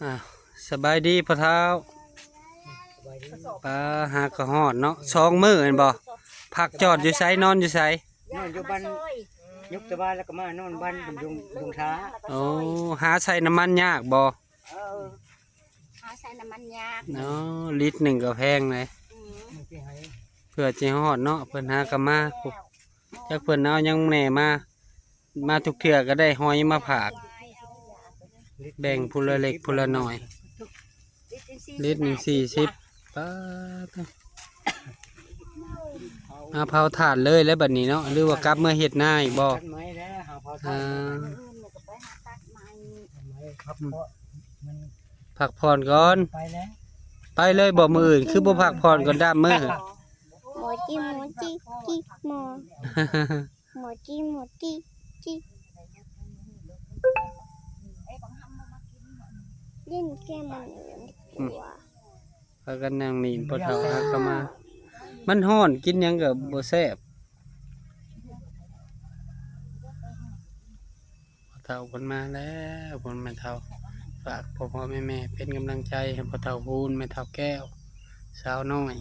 ອ້າວ ສະບາຍດີພໍ່ເຖົ້າ. ປາ ຫາກໍຮອດເນາະ ສອງມື້ແມ່ນບໍ່? ພັກຈອດຢູ່ໃສ ນອນຢູ່ໃສ? ນອນຢູ່ບ້ານ ຍົກຕະບານ ແລ້ວກໍມານອນບ້ານ ດງ ດງທາ. ໂອ້ ຫາໃສ່ນ້ຳມັນຍາກບໍ່? ເອີ ຫາໃສ່ນ້ຳມັນຍາກ. ເນາະ ລິດໜຶ່ງກໍແພງເລີຍ. ອືມ ເພື່ອຊິຮອດເນາະ ເພິ່ນຫາກໍມາ. ຈັກເພິ່ນເອົາຫຍັງແດ່ມາ ມາທຸກເທື່ອກໍໄດ້ຫອຍມາຝາກ ແບ່ງຜູ້ລະເລັກຜູ້ລະໜ້ອຍ. ລິດໜຶ່ງສີ່ສິບ. ປາດ ມາເຜົາຖ່ານເລີຍແລ້ວບັດນີ້ເນາະ ຫຼືວ່າກັບເມືອເຮັດນາອີກບໍ່? ຕັດໄມ້ແລ້ວ ຫາເຜົາຖ່ານ. ອ່າ ມື້ອື່ນກໍໄປຫາຕັດໄມ້ ພັກຜ່ອນ ມັນ ພັກຜ່ອນກ່ອນ. ໄປແລ້ວ ໄປເລີຍບໍ່? ມື້ອື່ນຄືບໍ່ພັກຜ່ອນກ່ອນດຳມື້? ໝໍຈິ ໝໍຈິ ຈິ ໝໍ ໝໍຈິ ໝໍຈິ ຈິ ຫຼິ້ນເກມມັນດີກວ່າ. ພາກັນນັ່ງຫຼິ້ນ ພໍ່ເຖົ້າຫາກໍມາ. ມັນຮ້ອນ ກິນຫຍັງກໍບໍ່ແຊບ. ພໍ່ເຖົ້າເພິ່ນມາແລ້ວ ເພິ່ນ ແມ່ເຖົ້າ. ຝາກພໍ່ໆແມ່ໆເປັນກຳລັງໃຈໃຫ້ພໍ່ເຖົ້າພູນ ແມ່ເຖົ້າແກ້ວ ສາວນ້ອຍ